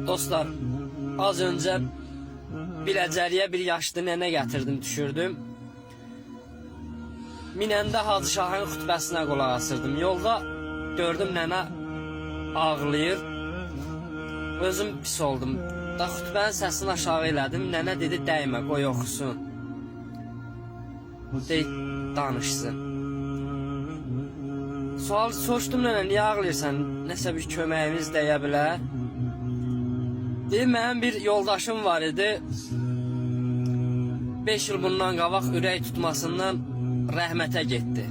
Dostlar, az öncə Biləcəriyə bir yaşlı nənə gətirdim, düşürdüm. Minəndə Hacı Şahın xutbəsinə qulaq asırdım. Yolda gördüm nənə ağlayır. Özüm pis oldum. Da xutbənin səsini aşağı elədim. Nənə dedi dəymə, qoy oxusun. Dey, danışsın. Sual soruşdum nənə, niyə ağlayırsan? Nəsə bir köməyimiz dəyə bilər. Dedi, mənim bir yoldaşım var idi. 5 il bundan qabaq ürək tutmasından rəhmətə getdi.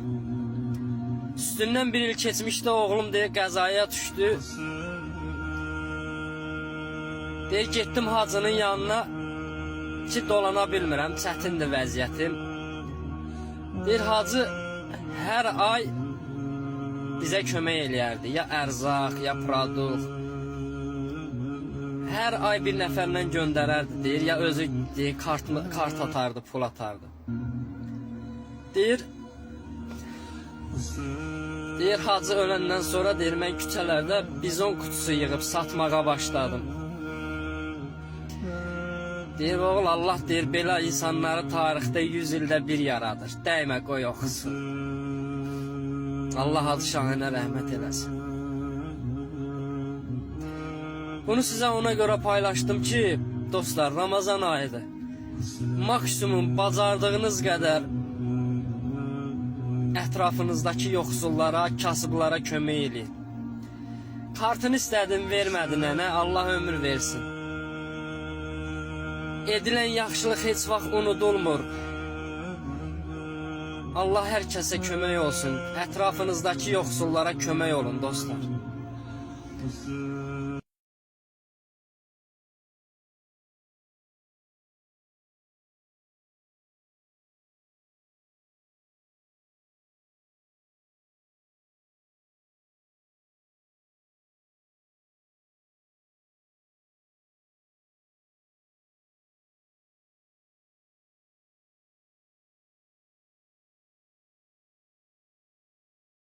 Üstündən bir il keçmişdi, oğlum deyir, qəzaya düşdü. Deyir, getdim hacının yanına ki, dolana bilmirəm, çətindir vəziyyətim. Deyir, hacı hər ay bizə kömək eləyərdi. Ya ərzaq, ya produkt. Hər ay bir nəfərlə göndərərdi, deyir, ya özü deyir, kart atardı, pul atardı. Deyir, deyir hacı öləndən sonra deyir mən küçələrdə bizon qutusu yığıb satmağa başladım. Deyir oğul Allah deyir belə insanları tarixdə 100 ildə bir yaradır. Dəymə qoy oxusun. Allah Hacı Şahinə rəhmət eləsin. Bunu sizə ona görə paylaşdım ki, dostlar, Ramazan ayıdır. Maksimum bacardığınız qədər ətrafınızdakı yoxsullara, kasıblara kömək eləyin. Kartını istədim, vermədi nənə, Allah ömür versin. Edilən yaxşılıq heç vaxt unudulmur. Allah hər kəsə kömək olsun. Ətrafınızdakı yoxsullara kömək olun, dostlar.